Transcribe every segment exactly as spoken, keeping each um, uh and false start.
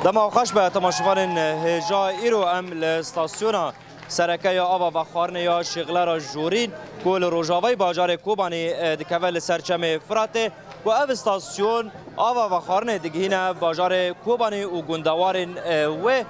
Dema xweş be temaşevanên hêja, îro em li stasyona sereke ya ava vexwarinê ya Şêxlera Jorîn ku li rojavayê bajarê Kobanê, e, dikeve li ser çemê Firatê, ku ev stasyon ava vexwarinê digihîne bajarê Kobanê û gundewarên, e, wê.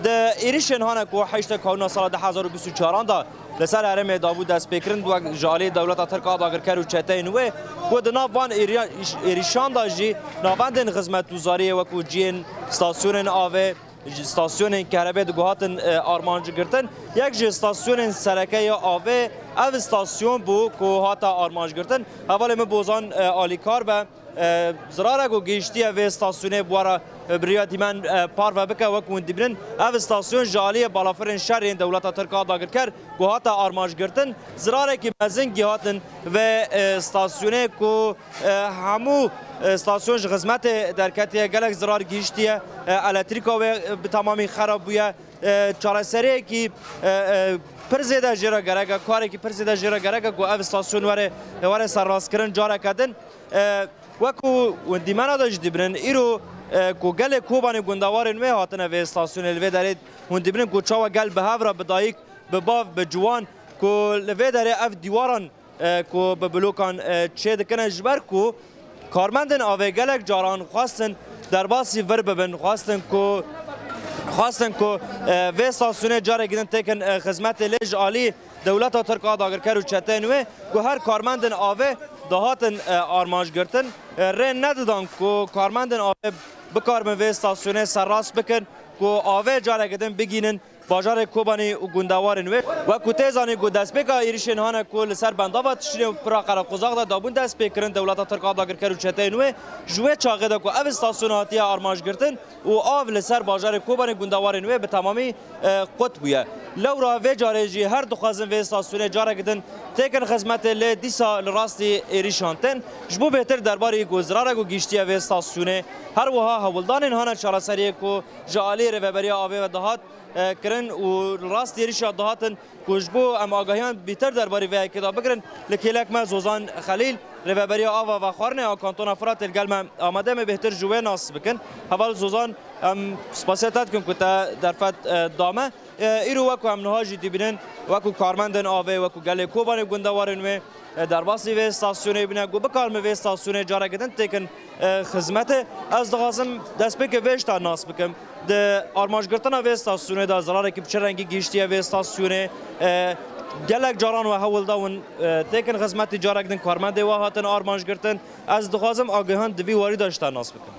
Di êrişên hane ku heştê Kanûna sala du hezar û bîst û çaran de li ser herêmê dabû destpêkirin, wek ji alî dewleta Tirk a dagirker û çeteyên wê, ku di nav van êriya-, êrîşan de jî navendên xizmetguzariyê wekû cihên stasyonên avê, ji stasyonên kerebê diguhatin, e, armanc girtin. Yek ji stasyonên sereke ya avê ev stasyon bû ku hate armanc girtin. Hevalê min Bozan, e, alîkar be, e, zirarek ku gihiştiye vê stasyonê bi we re, e, bi riya dîmen, e, parve bike. Wek hûn dibînin, ev stasyon ji aliyê balafirên şer yên dewleta Tirk a dagirker ku hate armanc girtin, zirarekî mezin gihatin vê, e, stasyonê ku, e, hemû, e, stasyon ji xizmetê derketiye, gelek zirar gihiştiye, e, elektrîka wê, e, bi temamî xerab bûye. E, çareseriyekî, e, e, pir zêde jê re gerek e, karekî pir zêde jê re gerek e ku ev stasyon were, were serrastkirin careke din. E, wekû hûn dîmena de jî dibînin, îro, e, ku gelê Kobanê gundewarên wê hatine vê stasyonê, li vê derê hûn dibînin ku çawa gel bi hev re, bi dayik, bi bav, bi ciwan, ku li vê derê ev dîwaran, e, ku bi blokan, e, çê dikine, ji ber ku karmendên avê gelek caran xwestin derbasî vir bibin, xwestin ku, xwestin ku, e, vê stasyonê carekî din têkin, e, xizmetê, lê ji alî dewleta Tirk a dagirker û çeteyên wê ku her karmendên avê dihatin, e, armanc girtin, e, rê nedidan ku karmendên avê bikaribin vê stasyonê serrast bikin ku avê carekî din bigînin bajarê Kobanê û gundewarên wê. Wek ku tê zanîn ku destpêka êrişên hane ku li ser bendava Tişrînê û pira Qereqozaq de dabûn destpêkirin, dewleta Tirk a dagirker û çeteyên wê ji wê çaxê de ku ev stasyon hatiye armanc girtin û av li ser bajarê Kobanê, gundewarên wê bi temamî, e, qut bûye. Lewra vê carê jî her dixwazin vê stasyonê careke din têkin xizmetê, lê dîsa li rastî êrîşan tên. Ji bo bêhtir derbarî ku zirarek ku gihiştiye vê stasyonê, her wiha hewldanên hane çareseriyê ku ji alî Rêveberiya Avê ve dihat, e, kirin û li rastî êrîşa dihatin ku ji bo em agahiyan bîtir derbarî vê yekê de bigirin, li kêlek me Zozan Xelîl, Rêveberiya Ava Vexwarinê a Kantona Firatê li gel me amade, em ê bêhtir ji wê nas bikin. Heval Zozan, em spasiya te dikin ku te derfet, e, da me. E, îro wekû em niha jî dibînin, wekû karmendên avê, wekû gelê Kobanê gundewarên wê, e, derbasî vê stasyonê bine, ku bikarin vê stasyonê careke din têkin, e, xizmetê. Ez dixwazim destpêkê vê ji te nas bikim. Di armancgirtina vê stasyonê de zirarekî bi çi rengî gihiştiye vê stasyonê? E, gelek caran we hewl da hûn, e, têkin xizmetî, carek din karmendê we hatin armancgirtin. Ez dixwazim agihan di vî warî de ji te nas bikim.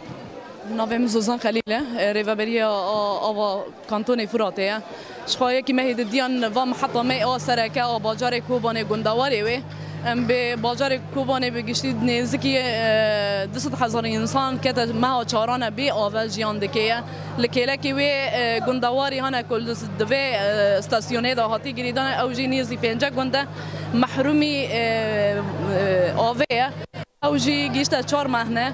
Navê min Zozan Xelîl e, e, rêveberiya a-, ava Kantonê Firatê ye. Ji xwe yekî mehê didiyan va miheta me a sereke a bajarê Kobanê gundewarê wê. Em bi bajarê Kobanê bi giştî nêzikî, e, du sed hezar însan kete meha çaran e bê ave jiyan dike ye. Li kêlekê wê, e, gundewarî hene ku li s-, di vê, e, stasyonê de hatî girêdan e, ew jî nêzî pênceh gund e, mehrûmî, e, e, avê ye. Ew jî gihişte çar mehne.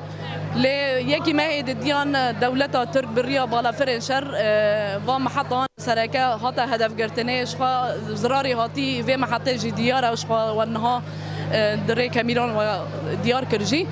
Lê yekî mehê didiyan dewleta Tirk bi riya balafirên şer, e, va miheta sereke hate hedefgirtinê, ji xwe zirarî hatî vê mihetê jî diyar e, ji xwe we niha, e, di rê kemîran we diyar kir jî.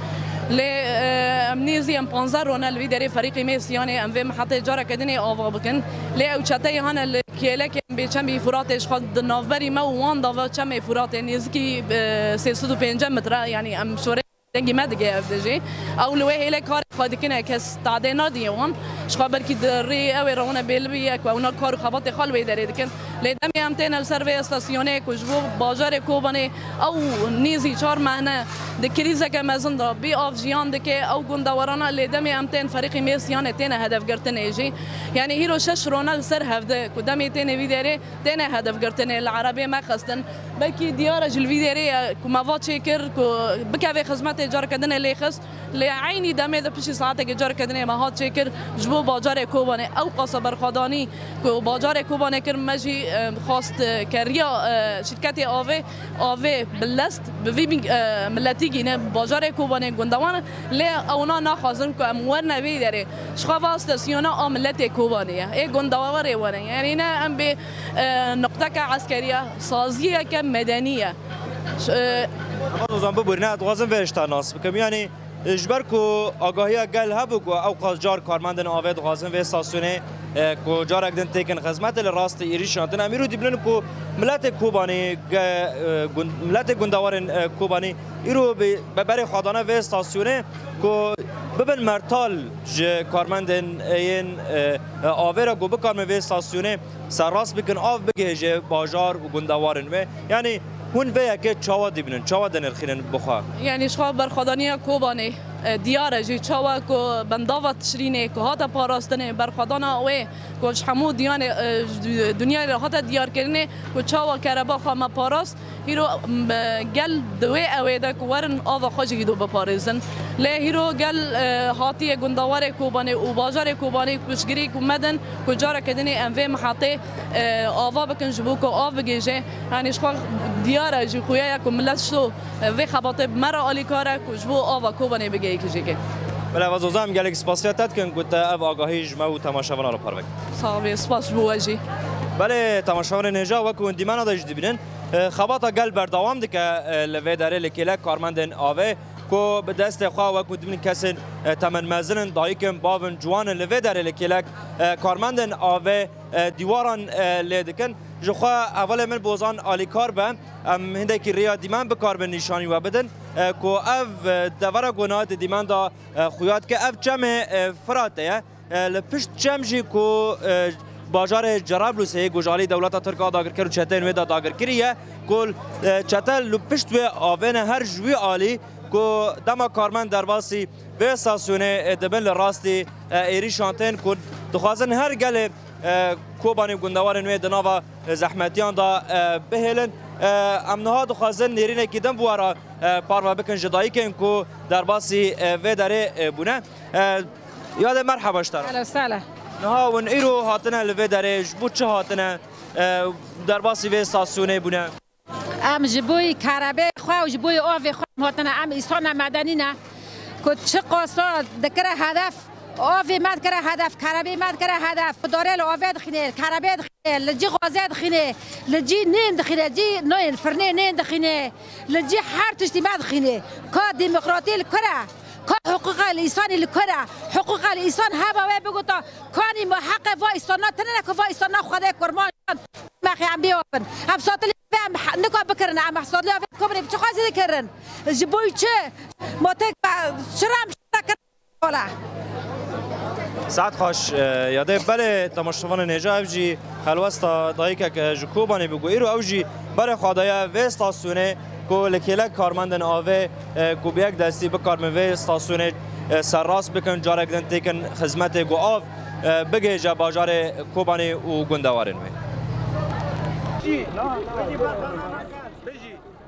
Lê, e, em nêzî em panzdeh rone li vî derê ferîqê me Siyanê em vê mihetê careke dinê ava bikin. Lê ew çeteyê hane li kêlekê em bê çemî Furatê ji xwe di navberî me û wan da ve çemê Furatê nêzikî, e, sê sed û pêncî metre, yanî em şorê dengî me dige ev de jî. Ew li wê hêlê karê xwe dikine, kes tadê nadiye wan. Ji xwe belkî di rê ew ê rewine bêli bîye ku ewna kar û xebatê xwe li wê derê dikin. Lê demê em têne li ser vê estasyonê ku ji bo bajarê Kobanê ew nêzî çar mehne di krîzeke mezin de bê av jiyan dike ew gundewarana, lê demê em tên ferîqî Mêsiyanê têne hedefgirtinê jî. Yanî hîro şeş rone li ser hevde ku demê têne vî derê têne hedefgirtinê, li erebê me xistin. Belkî diyar e ji li vî derê ye ku me va çêkir ku bikeve xizmetê careke din e lê xist. Lê eynî demê de piştî saetekê careke din ê me hat çêkir ji bo bajarê Kobanê. Ew qasa berxwedanî ku bajarê Kobanê kir, me jî, e, xwast, e, keriya, e, şîrketê avê, avê bi lest bi vî, e, miletî gîne, bajarê Kobanê gundewan e. Lê ewna naxwazin ku em werne vê derê. Ji xwe va stasyona a miletê Kobanê ye. Ê gundewarê were. Yanî ne em bê, e, nuqteke eskeriye, saziyeke medenî ye. Ş-, e, Ama o zaman biborîne, ez dixwazim vê ji te nas bikim. Yanî Ji ber ku agahiya gel hebû ku ew qas car karmendên avê dixwazin vê stasyonê, e, ku carek din têkin xizmetê li rastî êrîşan tune. Em îro dibînin ku miletê Kobanê, ge-, e, gund-, miletê gundewarên, e, Kobanê îro bi, bi berê xwe dane vê stasyonê ku bibin mertal ji karmendên yên, e, e, avê re ku bikarin vê stasyonê serrast bikin, av bigihêje bajar û gundewarên wê. Yanî hûn vê yekê çawa dibînin, çawa dinirxînin bi xwe? Yanî ji xwe berxwedaniya Kobanê, e, diyar e jî çawa ku bendava Tişrînê ku hate parastinê, berxwedana wê ku ji hemû diyanê, e, ji du-, dinyayê re hate diyarkirinê ku çawa kereba xwe me parast, îro, m, gel di wê ewê de ku werin ava xwe jî hîdo biparêzin. Lê hîro gel, e, hatiye gundewarê Kobanê û bajarê Kobanê piştgirî ku me din ku careke dinê em vê mihetê, e, ava bikin ji bo ku av bigihêje. Yanî ji xwe diyar e jî xuya ye ku milet şo, e, vê xebatê bi me re alîkar e ku ji bo ava Kobanê bigihêje jî. Belê, Eva Zoza, em gelek spasiya te dikin ku te ev agahî ji me û temaşevana re parve kir. Sax bî, spas ji bo we jî. Belê, temaşevanên hêja, wek hûn dîmena de jî dibînin, e, xebata gel berdewam dike, e, li vê derê li kêlek karmendên avê ku bi destê xwe wek hûn dibînin kesên, e, temenmezin in, dayik in, bav in, ciwan in, li vê derê li kêlek, e, karmendên avê, e, dîwaran, e, lê dikin. Ji xwe hevalê min Bozan alîkar be, em hindekî rêya dîmen bikaribin nîşanî we bidin, e, ku ev, e, devera ku niha di dîmen de, e, xuya dike, ev çemê, e, Firatê ye. E, li pişt çem jî ku, e, bajarê Cerablusê yê ku ji alî dewleta Tirk a dagirker û çeteyên wê de dagirkirî ye, ku, e, çete li pişt wê avê ne, her ji wî alî ku dema karmend derbasî vê stasyonê, e, dibin li rastî, e, êrîşan tên ku dixwazin her gelê, e, Kobanê û gundewarên wê di nava, e, zehmetiyan de, e, bihêlin. E, em niha dixwazin nêrînekî din bi we re, e, parve bikin ji dayikên ku derbasî, e, vê derê, e, bûne. E, Yade, merheba ji te re. Ehlen sehlen. Niha hûn îro hatine li vê derê, ji bo çi hatine, e, derbasî vê stasyonê bûne? Em ji bo karebê xwe û ji bo avê xwe em hatine. Em îsana medenî ne ku çi qasa dikire hedef, avê me dikire hedef, karebê me dikire hedef. Darê li avê dixîne, karebê dixîne, li cî xwazê dixîne, li cî nên dixîne, cî nên, firnê nên dixîne, li cî her tiştî me dixîne. Ka demokratî li kur e? Ka hiqûqa li îsanî li kur e? Hiqûqa li îsan heba wê bigota, kanî me heqê va îsana tine ne ku va îsana Xwedê kurman mexê em biyabin. Em satilî vê em he-, nika bikirin, em satilî vê Kobanê bi çi xwazî dikirin? Ji bo çi? Ma tek be-, çira em şira kirin? Wala. Saet xweş, e, Yade, belê, temaşevanên hêja, ev jî helwesta dayikek, e, ji Kobanê bû ku îro ew jî berê xwe daye vê stasyonê ku li kêlek karmendên avê, e, ku bi yek destî bikarin vê stasyonê, e, serrast bikin, carek din têkin xizmetê ku av, e, bigihêje bajarê Kobanê û gundewarên wê.